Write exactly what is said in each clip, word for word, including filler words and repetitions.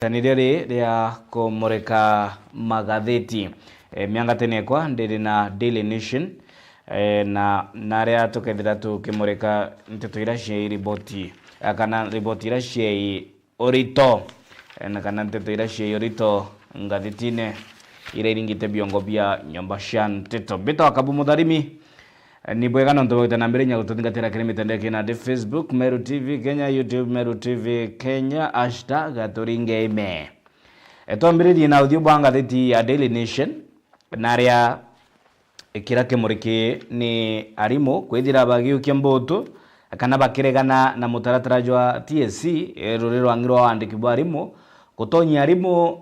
Tanirio ri ria kumurika magatheti. E, miangatene ekwa ndiri na Daily Nation, e, na naria tukethira tukimurika nteto iria ciai riboti, e, kana riboti iria ciai urito, e, na kana nteto iria ciai urito ngathetine iria iringite biongo bia nyomba cia nteto. Mbitwa Kabu Mutharimi. Ni bwega nontu bwa gwita na mbere inya gututhingatira kiri mitandao ya kinandi, Facebook Meru T V Kenya, YouTube Meru T V Kenya, hashtag Aturinge Ime. E, twambiririe na uthiu bwa ngatheti ya Daily Nation, naria kira kimuriki ni arimu kwithira bagiukia mbutu kana bakiregana na mutaratara jwa T S C, e, ruri rwang'i rwa wandiki bwa arimu, gutonyia arimu,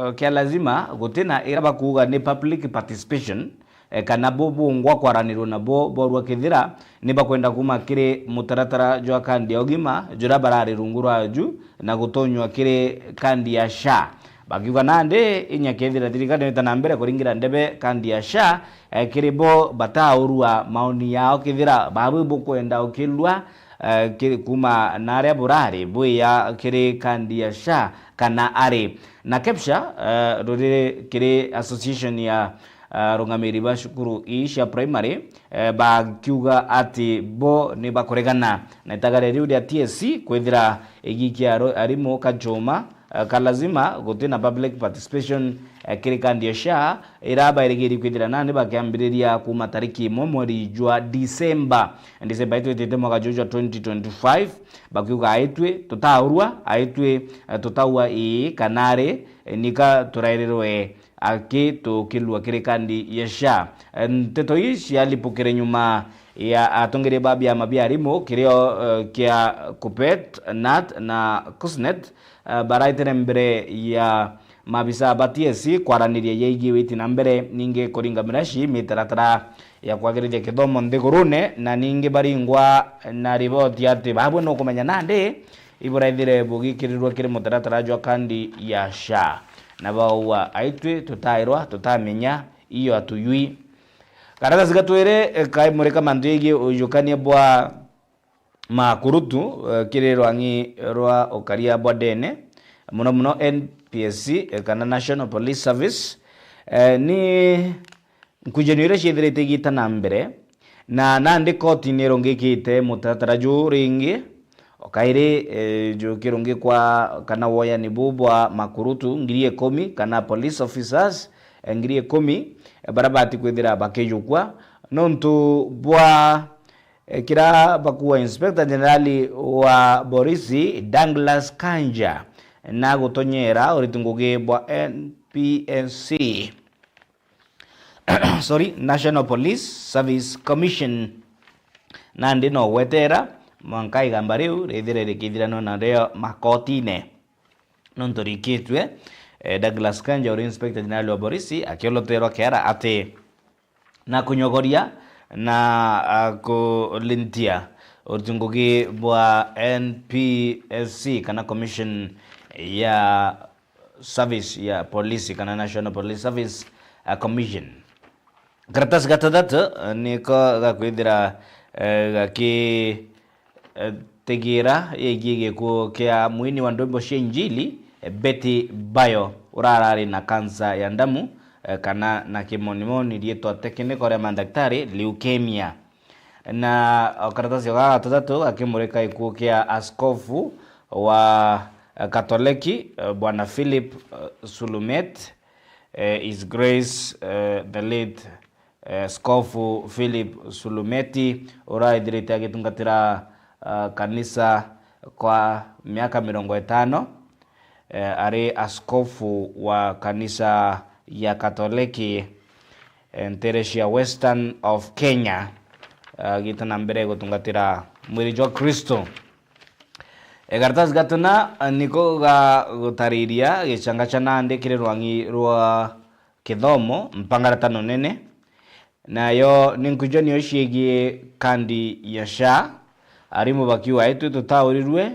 e, kia lazima gutina ira bakuuga ni public participation, e, kana bo bungwa kwaranirwa nabo borua kethira ni bakwenda kuma kiri mutaratara jwa kandi ya ugima juria barari rungu rwaju na gutonywa kiri kandi ya SHA. Bakiuga nandi inya kethira thirikari nita na mbere kuringira ndebe kandi ya SHA, e, kiri bo bataurua maoni yao kethira babwi bukwenda ukilua, e, kiri kuma naria burari bwiya kiri kandi ya SHA kana ari. Na KEPSHA, e, ruriri kiri association ya arungamiri ba cukuru ii cia primary, e, bakiuga ati bo ni bakuregana na itagaria riu ria T S C kwithira igikia aro-, arimu kachuma, e, ka lazima guti na public participation, e, kiri kandi ya SHA ira bairigiri kwithira nandi bakiambiriria kuma tariki imwe mweri jwa December. December itwitite mwaka juju jwa twenty twenty-five, bakiuga aitwi tutaurua, aitwi, e, tutaua ii kana ari, e, nika turairirwe aki tukilua kiri kandi ya SHA. Nteto ii cialipukire nyuma ya atongeria ba biama bia arimu kirio, eh, kia KUPPET, KNUT na KUSNET, eh, baraitire mbere ya maabisa ba T S C kwaraniria yegie witi na mbere, ningi kuringa miraci, mitaratara ya kwagirithia kithomo nthigurune, na ningi baringwa na riboti ati babwe nukumenya nandi iburaithire bugikirirwa kiri mutaratara jwa kandi ya SHA. Na baua aitwi tutairwa, tutamenya, iyo atuyui. Karatasi gatwire, eh, kaimurika mantu yegie ujukania bwa makurutu, eh, kiri rwang'i rwa ukaria bwa ndene, muno muno N P S C, eh, kana National Police Service. Eh, ni nkujanio iria ciithirite igita na mbere, na nandi koti ni irungikite mutaratara juu ringi, o kairi, eh, jukirungikwa kana woyani buu bwa makurutu ngiri ikumi kana police officers, eh, ngiri ikumi, eh, baria bati kwithira bakijukua nontu bwa, eh, kira bakuwa Inspector General wa borisi Douglas Kanja na gutonyera uriti ngugi bwa N P S C. Sorry, National Police Service Commission. Nandi no gwetera mwanka igamba riu rithire rikithiranwa nario makotine. Nontu rikitue, eh, Douglas Kanja uri Inspector General wa borisi akioloterwa kiara ati na kunyogoria na, ah, kulintia uriti ngugi bwa N P S C kana Commission ya Service ya Polisi kana National Police Service, ah, Commission. Karatasi gatathatu, eh, niko gakwithira, eh, gaki, eh, tegira yegie gikuo kia mwini wa ndwimbo cia Injili, eh, Betty Bayo, urarari na kansa ya ndamu, eh, kana na kimonimoni riitwa tekniko ria mandaktari, leukemia. Na o karatasi o gaka gatathatu gakimurika gikuo kia askofu wa, eh, Katoleki, eh, Bwana Philip, eh, Sulumet, eh, His Grace, eh, the late, eh, Askofu Philip Sulumeti, uraithirite agitungatira, ah, kanisa kwa miaka mirongo itano, eh, ari askofu wa kanisa ya Katoleki, eh, ntere cia Western of Kenya, agita na mbere gutungatira mwiri jwa Kristo. E, karatasi gatuna, eh, niko gagutariria gichanga cha nandi kiri rwang'i rwa kithomo, mpangaratano nene. Nayo ni nkujanio ciegie kandi ya SHA. Arimu bakiuga, "Itwi tutaurirue,"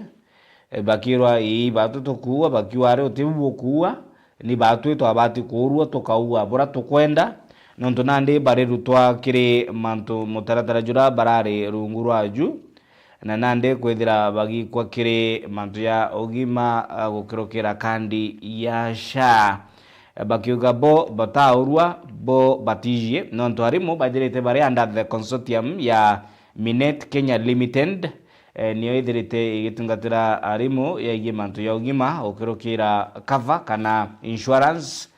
e, bakirwa, "Ii, batwi tukuua," bakiuga, "Ari uti bu bukuua, ni batwi twabati kuurua tukaua bura tukwenda, nontu nandi barirutwa kiri mantu mutaratara jura barari rungu rwaju." na nandi kwithira bagikwa kiri mantu ya ugima, ah, gukirukira kandi ya SHA. Bakiuga bo bataurua, bo batijie, nontu arimu baithirite bari under the consortium ya Minet Kenya Limited, eh, niyo ithirite igitungatira arimu yegie mantu ya ugima gukirukira cover kana insurance,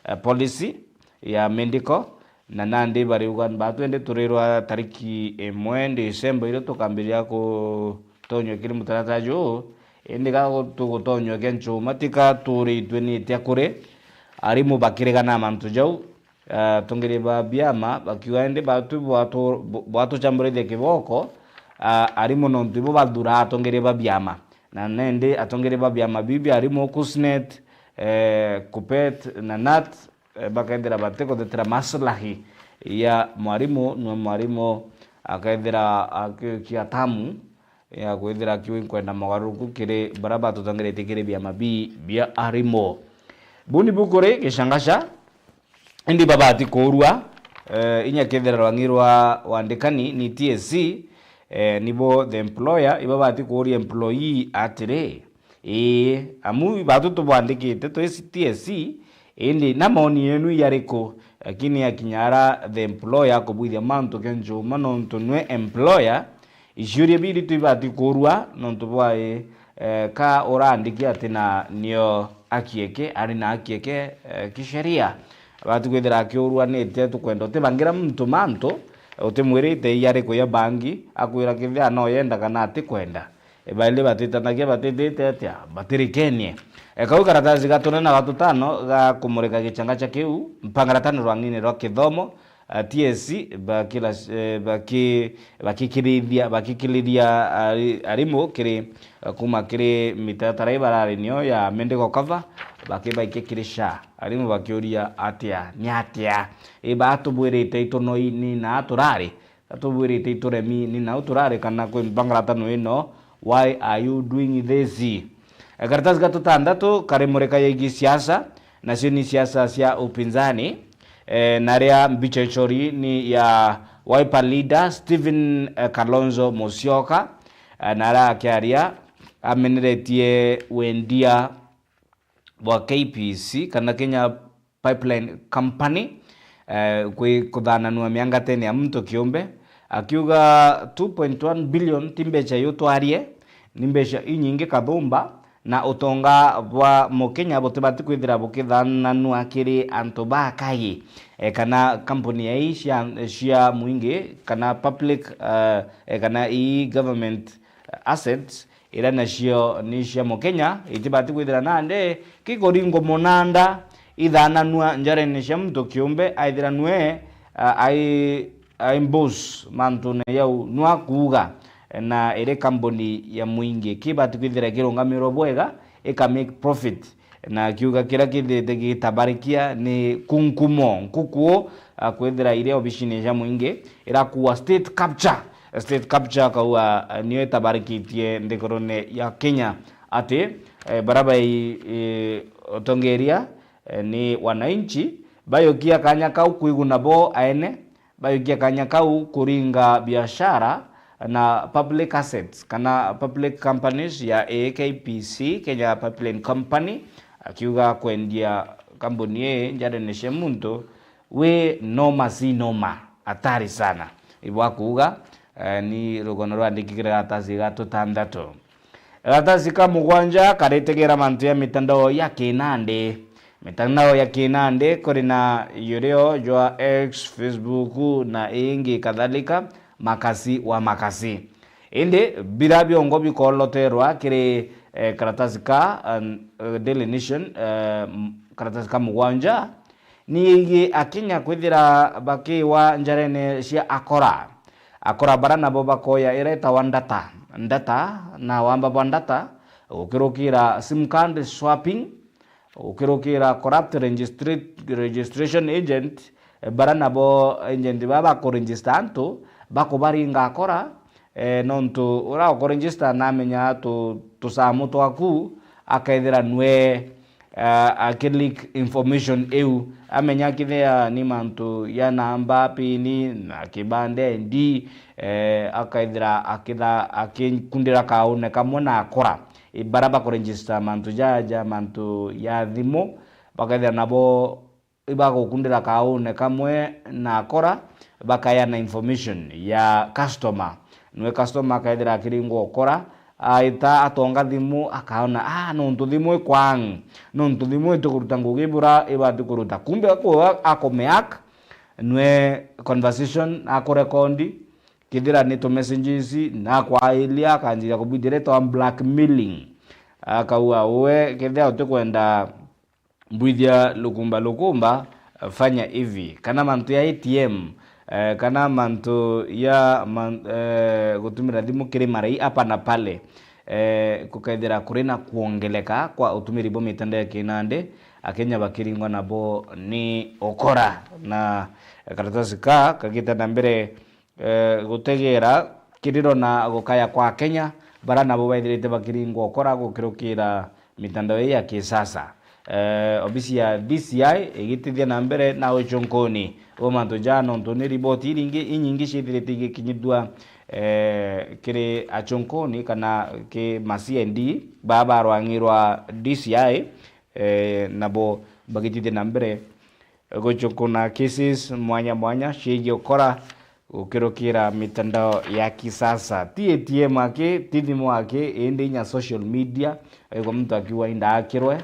eh, policy ya medical, na nandi bariuga batwende turirwa tariki imwe December irio tukambiriria gutonywa kiri mutaratara juu, indi ga tugutonywa kia nchuma tika turitwe ni tia kuri arimu bakiregana na mantu jau. Ah, atongeria ba biama bakiuga indi batu bwatu-, bwatucamburithia kiboko, ah, arimu nontu ibo bathuraa atongeria ba biama, na nendi atongeria ba biama biu bia arimu KUSNET, eh, KUPPET na KNUT, eh, bakethira batikuthetera maslahi ya mwarimu, nwe mwarimu akethira akiukia tamu ya kwithira akiuga inkwenda mogaruruku kiri baria batutongeretie kiri biama bii bia arimu. Buu nibu kuri gicangaca, indi babati kuurua, eh, inya kethira rwang'i rwa wandikani ni T S C, eh, nibo the employer, ibabati kuuria employee atiri, ii, amu batu tubwandikite twi T S C, indi na maoni yenu yariku? Lakini akinya ara the employer akubwithia mantu kia nchuma nontu nwe employer, iciuria biri tu ibati kuurua nontu bwa, eh, ka uraandiki ati na nio akieke, ari na akieke, eh, kisheria. Abati kwithira akiurua ni tia tukwenda utibangira muntu mantu, utimwirite iya ari kuya bangi, akwira kithia no yenda kana atikwenda. Baili batitanagia batitite atia? Batirikenie. E, kau karatasi ga tune na ga tutano ga kumurika gichangacha kiu, mpangaratano rwang'ini rwa kithomo, a, T S C, bakila-, e, baki-, bakikirithia, bakikirithia ari-, arimu kiri, e, kuma kiri mitatara ibarari nio ya medical cover, bakibaikia kiri SHA. Arimu bakiuria atia? Ni atia? I, batubwirite itunoi ni na turari. Atubwirite ituremi ni nau turari kana kwi mpangaratano ino, why are you doing this? E, karatasi ga tutandatu kari murika yegie siasa, nacio ni siasa cia upinzani, e, na ria mbicha ichori ni ya Wiper leader Stephen, e, Kalonzo Musyoka, e, na aria akiaria ameneretie wendia bwa K P C kana Kenya Pipeline Company, eh, kwi kuthananua miangatene ya muntu kiumbe, akiuga two point one billion ti mbecha yutwarie, ni mbecha inyingi kathumba, na utonga bwa Mukenya butibati kwithira bukithananua kiri antu ba kai, eh, kana kampuni ya ii cia, cia mwingi, kana public, eh, eh, kana ii government assets, iria nacio ni cia Mukenya, itibati kwithira nandi kikuringwo munanda ithananua njarene cia muntu kiumbe, aithira nwe, a, ai, ai boss mantune jau nwa kuuga, na iri kambuni ya mwingi kibati kwithira kirungamirwa bwega, ika make profit, na kiuga kiria kithirite gigitabarikia ni kunkumo, nkukuo, a, kwithira iria obicini cia mwingi irakuwa state capture. State capture akauga, eh, nio itabarikitie nthigurune ya Kenya ati, eh, baria bai, eh, utongeria, eh, ni wananchi, bayukia kanya kau kwiguna bo aene, bayukia kanya kau kuringa biashara na public assets kana public companies ya A K P C, Kenya Pipeline Company, akiuga kwendia kambuni ii njarene cia muntu wi noma si noma, hatari sana. Ibwa kuuga, eh, ni rugono rwandiki kiri karatasi ga tutandatu. Karatasi ka mugwanja karitegera mantu ya mitandao ya kinandi. Mitandao ya kinandi kuri na yurio jwa X, Facebook na ingi kadhalika, makasi wa makasi. Indi bira biongo bikoloterwa kiri, eh, karatasi ka, eh, Daily Nation, eh, m-, karatasi ka mugwanja, ni yegie Akenya kwithira bakiwa njarene cia akora. Akora bara nabo bakoya ira itawa ndata. Ndata, na wamba bwa ndata, gukirukira sim card swapping, gukirukira corrupt registra-, registration agent, bara nabo agent baba bakuregister antu, bakubaringa akora, eh, nontu uria ukuregister namenya tu-, tusamu twaku, akethira nwe eh, aki leak information iu, amenya kithia ni mantu ya namba, pini na kibande, I D, eh, akaithira akitha akikundira kaune kamwe na akora, i bara bakuregister mantu jaja, mantu ya thimu, bakaithira nabo ibagukundira kaune kamwe na akora, bakayana information ya customer. Nwe customer akaithira akiringwa ukora, aita atonga thimu, akaona, ah, nontu thimu ikwang, nontu thimu itikuruta ngugi bura ibati kuruta. Kumbe akwa akumeak, nwe conversation akurekondi, kithira ni tu messages, nakwailia, akanjiria kubwithira twa blackmailing. Akauga, we kethira utikwenda mbwithia lukumba lukumba, fanya hivi. Kana mantu ya A T M, eh, kana mantu ya man, eh, gutumira thimu kiri marai hapa na pale, eh, kukaithira kuri na kuongeleka kwa utumiri bwa mitandao ya kinandi, Akenya bakiringwa nabo ni ukora. Na karatasi ka kagite na mbere eh, gutegera kiriro na gukaya kwa Akenya, bara nabo baithirite bakiringwa ukora gukirukira mitandao ii ya kisasa. Eh, obisi ya D C I igitithia na mbere na uchunkuni bwa mantu ja nontu ni riboti iringi inyingi ciithirite igikinyithua, eh, kiri achunkuni kana ki ma C I D baa ba rwang'i rwa D C I, eh, nabo bagitithia na mbere guchukuna cases mwanya mwanya ciigie ukora gukirukira mitandao ya kisasa. Ti A T M aki, ti thimu aki, indi inya social media, aigua muntu akiuga indaakirwe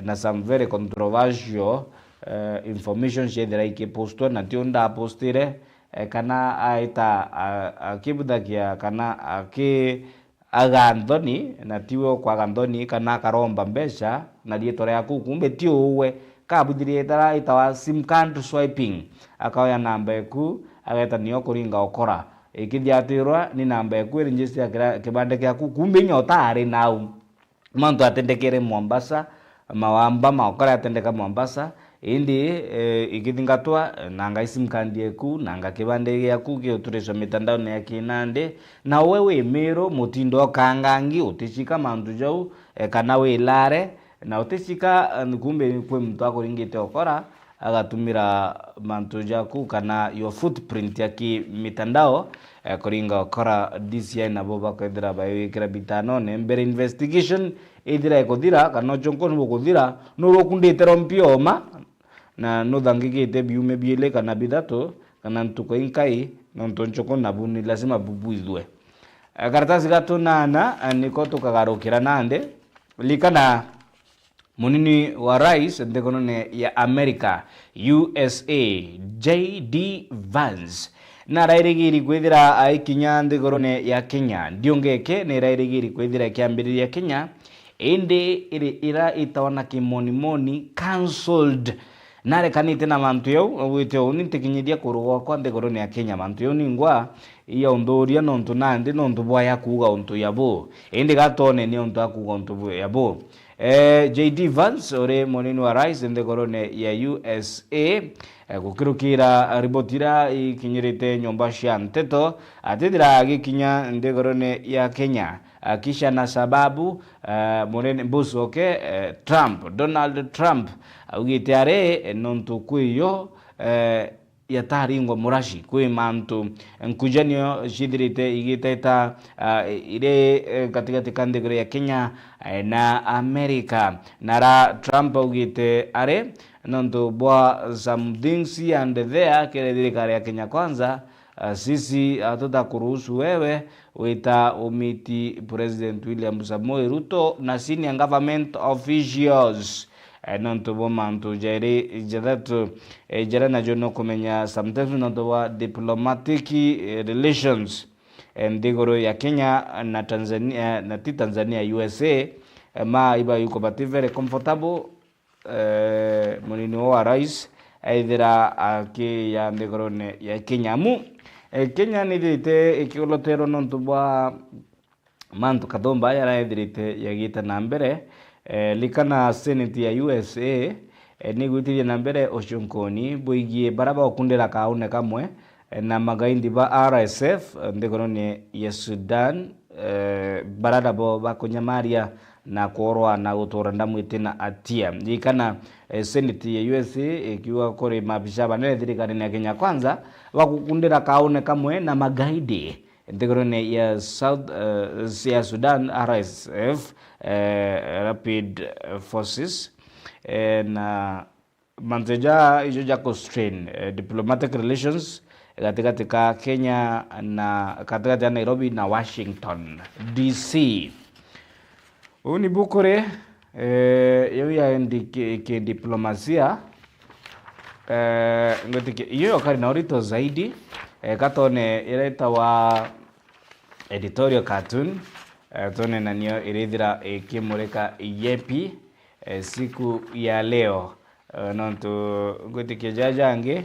na some very controversial, eh, information ciethira ikipostwe, na tio ndapostire, eh, kana aita a-, akibuthagia kana aki aga nthoni, na tiwe ukwaga nthoni kana akaromba mbeca na riitwa riaku, kumbe ti uwe. Kabuthirie itara itawa sim card swiping, akaoya namba eku, ageta nio kuringa ukora. Ikithiatirwa ni namba eku iregister kira-, kibande kiaku, kumbe inya utaari nau. Mantu atendekere Mombasa, mawamba ma ukora atendeka Mombasa, indi, eh, ikithingatwa, eh, nanga i sim card eku, nanga kibande giaku giuturiswa mitandaone ya kinandi, na we wi Miru, mutindo ukangangi, uticika mantu jau, eh, kana wi Lare, na uticika, eh, kumbe kwi muntu akuringite ukora, agatumira mantu jaku kana your footprint ya ki mitandao, eh, kuringa ukora D C I nabo bakwithira baiwikira bitanone mbere investigation ithira ikuthira, kana uchunkuni bukuthira, nurukundite rompi oma, na nuthangikite biume biili kana bithatu, kana ntuku inkai, nontu nchuku nabu ni lazima bubwithue. Eh, karatasi ga tunana, eh, niko tukagarukira nandi. Likana munini wa rais nthigurune ya America, U S A, J D Vance, narairigiri kwithira aikinya nthigurune ya Kenya. Ndiungeke nirairigiri kwithira ikiambiriria Kenya, indi iri ira itawa na kimonimoni cancelled. Narekanite na mantu jau, augite uni ntikinyithia kuru gwakwa nthigurune ya Kenya. Mantu jau ningwa iya unthuria nontu nandi nontu bwaya kuuga untu ya bu. Indi gatwone ni untu akuuga untu bu-, ya bu. Eh, J D Vance, uri munini wa rais nthigurune ya U S A, eh, gukirukira riboti ira ikinyirite nyomba cia nteto, atithira agikinya nthigurune ya Kenya. Akisha na sababu, eh, munene boss wake, eh, Trump, Donald Trump, augite ari, eh, nontu kwiyo, eh, yataringwa murashi, kwi mantu nkujanio cithirite igiteta, ah, iri, eh, gatigati ka nthiguru ya Kenya, eh, na America. Nara Trump augite ari nontu bwa some things here and there kiri thirikari ya Kenya Kwanza, ah, sisi hatutakuruhusu wewe wita umiti President William Samoei Ruto na senior government officials. Eh, nontu bwa mantu jairi jathatu, eh, jaria najo no kumenya sometimes nontu bwa diplomatic, eh, relations, eh, nthiguru ya Kenya na Tanzania, na ti Tanzania, U S A, eh, ma iba yuko bati very comfortable, eh, munini wa rais, aithira akiya nthigurune ya Kenya. Amu, eh, Kenya nithite ikioloterwa nontu bwa mantu kathumba jaria ethirite jagiita na mbere. Eh, likana Senate ya U S A, eh, nigwitithia na mbere ucunkuni bwigie baria baukundira kaune kamwe, eh, na magaidi ba R S F, eh, nthigurune ya Sudan, eh, baria nabo bakunyamaria na kworwa na gutura ndamwite na atia. Ririkana, eh, Senate ya U S A ikiuga kuri maabisa banene thirikarine ya Kenya Kwanza bagukundira kaune kamwe na magaidi nthigurune ya South, eh, ya Sudan, R S F, eh, Rapid Forces, eh, na mantu ja ijo ja ku strain, eh, diplomatic relations gatigati ka Kenya na gatigati ya Nairobi na Washington D C. Uu ni bukuri, eh, yau ya ndi-, ki-, kidiplomasia, eh, ngwitikia iyo yokari na urito zaidi, eh, katone iretawa editorial cartoon, eh, tone na nio irithira ikimurika yepi, eh, siku ya leo. Eh, nontu ngwitikia jaja jangi,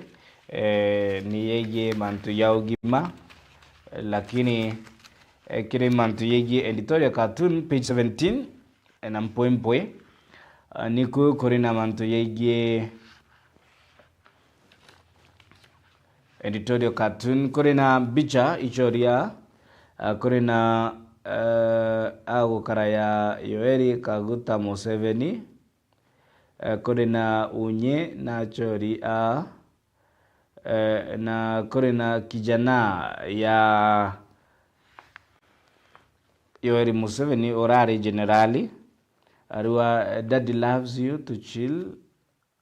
eh, ni yegie mantu ya ugima, eh, lakini, eh, kiri mantu yegie editorial cartoon, page seventeen, eh, na mpwimpwi, eh, niku kuri na mantu yegie editorial cartoon. Kuri na mbicha ichoria, eh, kuri na, eh, agukara ya Yoweri Kaguta Museveni, eh, kuri na unyi na achori a, eh, na kuri na kijana ya Yoweri Museveni urari generali, ariwa, eh, Daddy loves you to chill,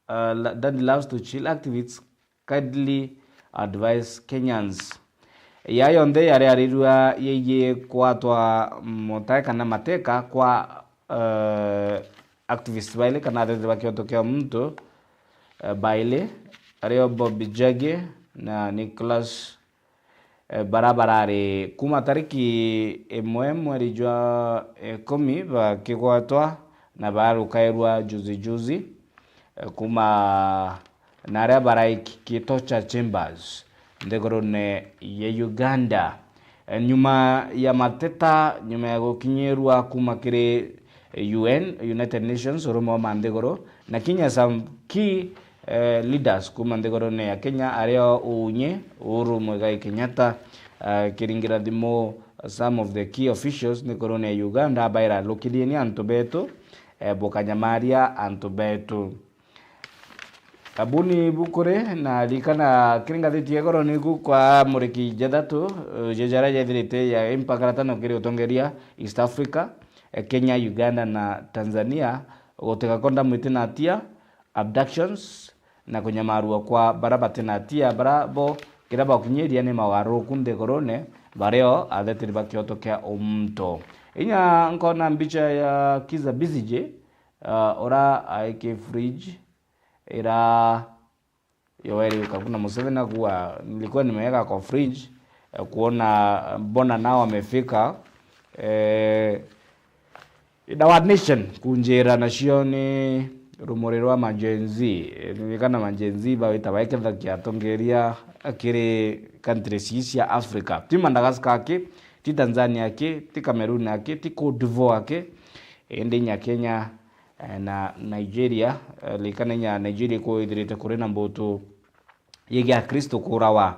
uh, la-, Daddy loves to chill, activists kindly advise Kenyans. Ya yonthe yari arirua yegie kwatwa mutae kana mateka kwa, uh, activists baili kana ateteri ba kioto kia muntu, uh, baili, ario Bob Njagi na Nicholas, eh, bara barari kuma tariki imwe mweri jwa ikumi bakigwatwa na barukairwa juzi juzi, eh, kuma na aria barai ki-, ki torture chambers nthigurune ya Uganda. Eh, nyuma ya mateta, nyuma ya gukinyirwa kuma kiri U N, United Nations, urume wa manthiguru, na kinya some key, eh, leaders kuma nthigurune ya Kenya, ario unyi Uhuru Muigai Kenyatta, eh, kiringira thimu some of the key officials nthigurune ya Uganda, abaira, "Rukirieni antu betu, eh, bukanyamaria antu betu." Abuni bukuri na rikana kiri ngathiti ya igoro niku kwa muriki jathatu, eh, ja jaria jethirite ya impact gatano kiri utongeria East Africa, eh, Kenya, Uganda na Tanzania, gutega konda mwiti na atia, abductions, na kunyamarua kwa bara bati na atia, bara bo kiria bakinyiria ni maugaruruku nthigurune, bario atheteri ba kioto kia umuntu. Inya nkona mbicha ya Kizza Besigye, ah, ura aiki fridge ira Yoweri Kaguta Museveni akuwa, "Nilikuwa nimeweka kwa fridge, eh, kuona mbona nao wamefika, eh, in our nation, kunjira nacio ni rumuri rwa ma Gen Z." Eh, ni kana ma Gen Z bawita baikethagia atongeria kiri countries ii cia Africa. Ti Madagascar aki, ti Tanzania aki, ti Cameroon aki, ti Cote d'Ivoire aki, indi inya Kenya, eh, na Nigeria, eh, rikana inya Nigeria ikwithirite kuri na mbutu yegi Akristo kurawa,